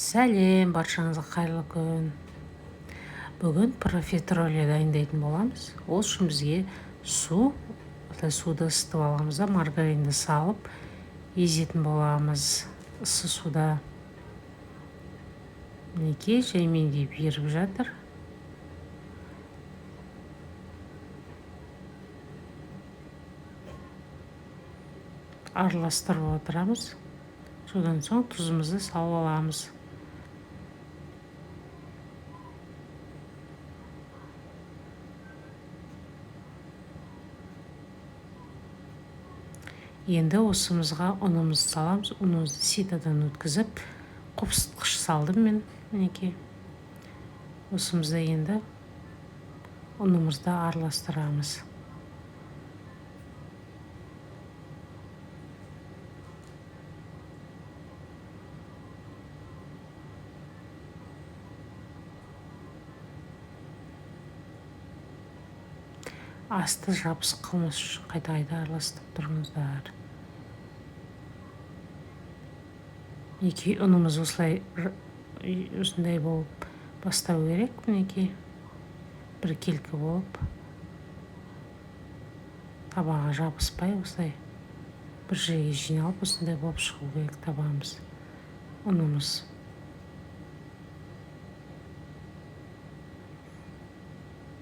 Сәлем, баршаңызға қайырлы күн. Бүгін профитроли дайындайтын боламыз. Ол үшін бізге су, суды ысытып аламыз да, маргаринді салып езетін боламыз ыссы суда. Мінекей, жаймендеп еріп жатыр. Араластырып отырамыз. Содан соң тұзымызды салып аламыз. Енді осымызға ұнымызды саламыз. Ұнымызды ситодан өткізіп, қопсытқыш салдым мен, мінекей. Осымызды енді ұнымызды араластырамыз. Асты жабысып қалмас үшін қайта-қайта араластырып тұрыңыздар. Мінекей, ұнымыз осылай осындай болып бастау керек, мінекей. Біркелкі болып табаға жабыспай осылай бір жерге жиналып осындай болып шығу керек табамыз, ұнымыз.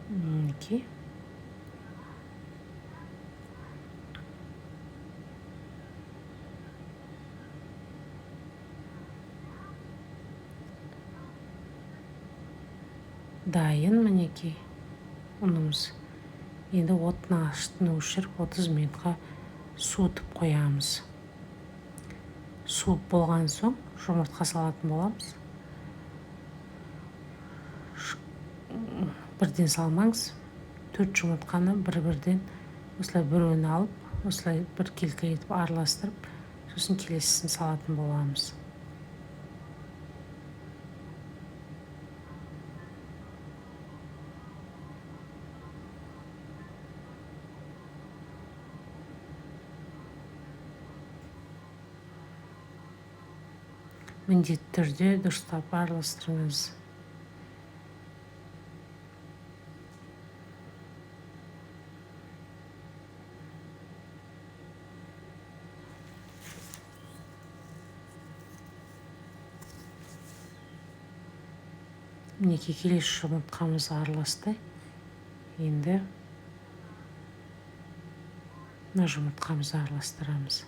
Мінекей. Дайын, мінекей ұнымыз. Енді оттың астын өшіріп 30 минутқа суытып қоямыз. Суып болған соң жұмыртқа салатын боламыз. Бірден салмаңыз. 4 жұмыртқаны бір-бірден осылай біреуін алып, осылай біркелкі етіп араластырып, сосын келесісін салатын боламыз. Міндетті түрде дұрыстап араластырыңыз. Мінекей, келесі жұмыртқамыз араласты. Енді мына жұмыртқамызды араластырамыз.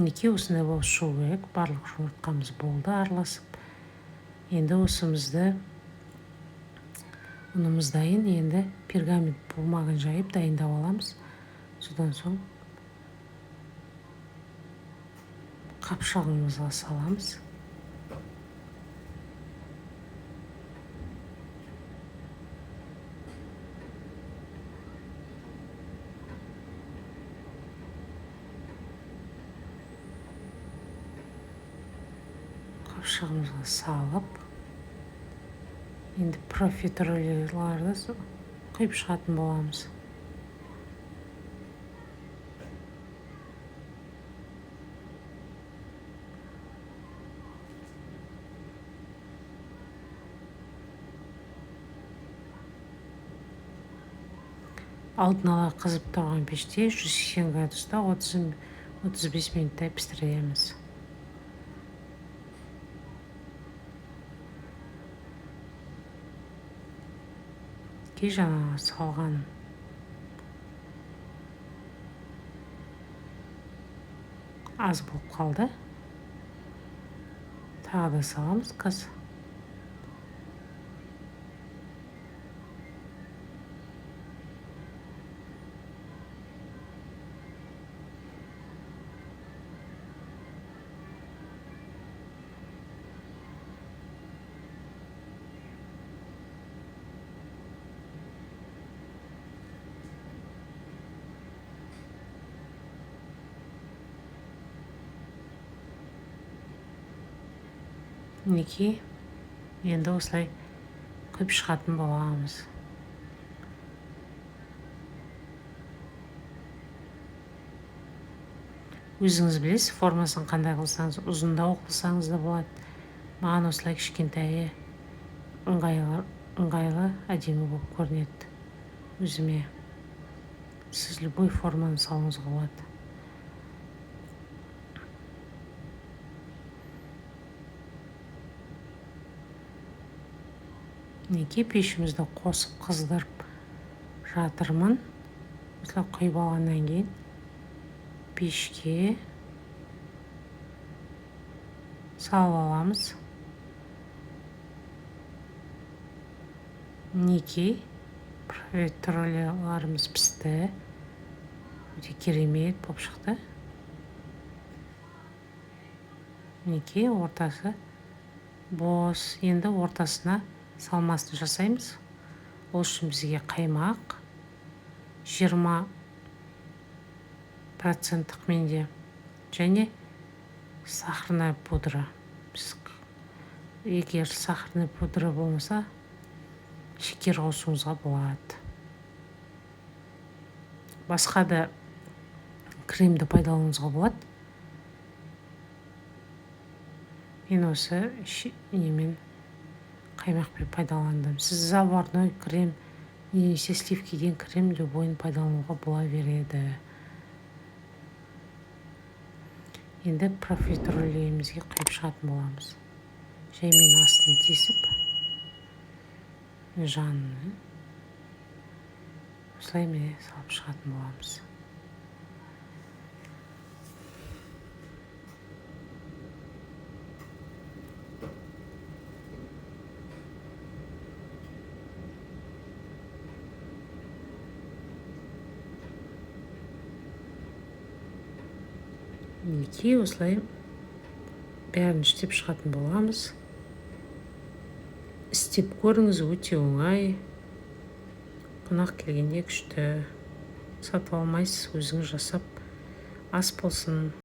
Мінекей, осындай болып шығу керек. Барлық жұмыртқамыз болды араласып. Енді осымызды ұнымыз дайын. Енді пергамент бумагын жайып дайындап аламыз. Содан соң қапшағымызға саламыз. Қапшығымызға салып, енді профитроllарды құйып шығатын боламыз. Алдын ала қызып тұрған пеште 180 градуста 35 минуттай пісіреміз. Жаңағы салған аз болып қалды. Тағы да саламыз қазір. Мінекей, енді осылай құйып шығатын боламыз. Өзіңіз білесіз, формасын қандай қылсаңыз, ұзындау қылсаңыз да болады. Маған осылай кішкентайы ыңғайлы, әдемі болып көрінеді өзіме. Сіз любой форманы салуыңызға болады. Мінекей, пешімізді қосып қыздырып жатырмын. Осылай құйып алғаннан кейін пешке салып аламыз. Мінекей, профитролларымыз пісті, өте керемет болып шықты. Мінекей, ортасы бос. Енді ортасына салмасын жасаймыз. Ол үшін бізге қаймақ 20% менде және сахарная пудра. Егер сахарная пудра болмаса, шекер қосуыңызға болады. Басқа да кремді пайдалануыңызға болады. Мен осы немен, қаймақпен пайдаландым. Сіз заварной крем немесе сливкиден крем, любойын пайдалануға бола береді. Енді профитролімізге құйып шығатын боламыз. Жаймен астын тесіп, жанын осылай міне салып шығатын боламыз. Мінекей, осылай бәрін істеп шығатын боламыз. Істеп көріңіз, өте оңай. Қонақ келгенде күшті. Сатып алмайсыз, өзіңіз жасап ас болсын.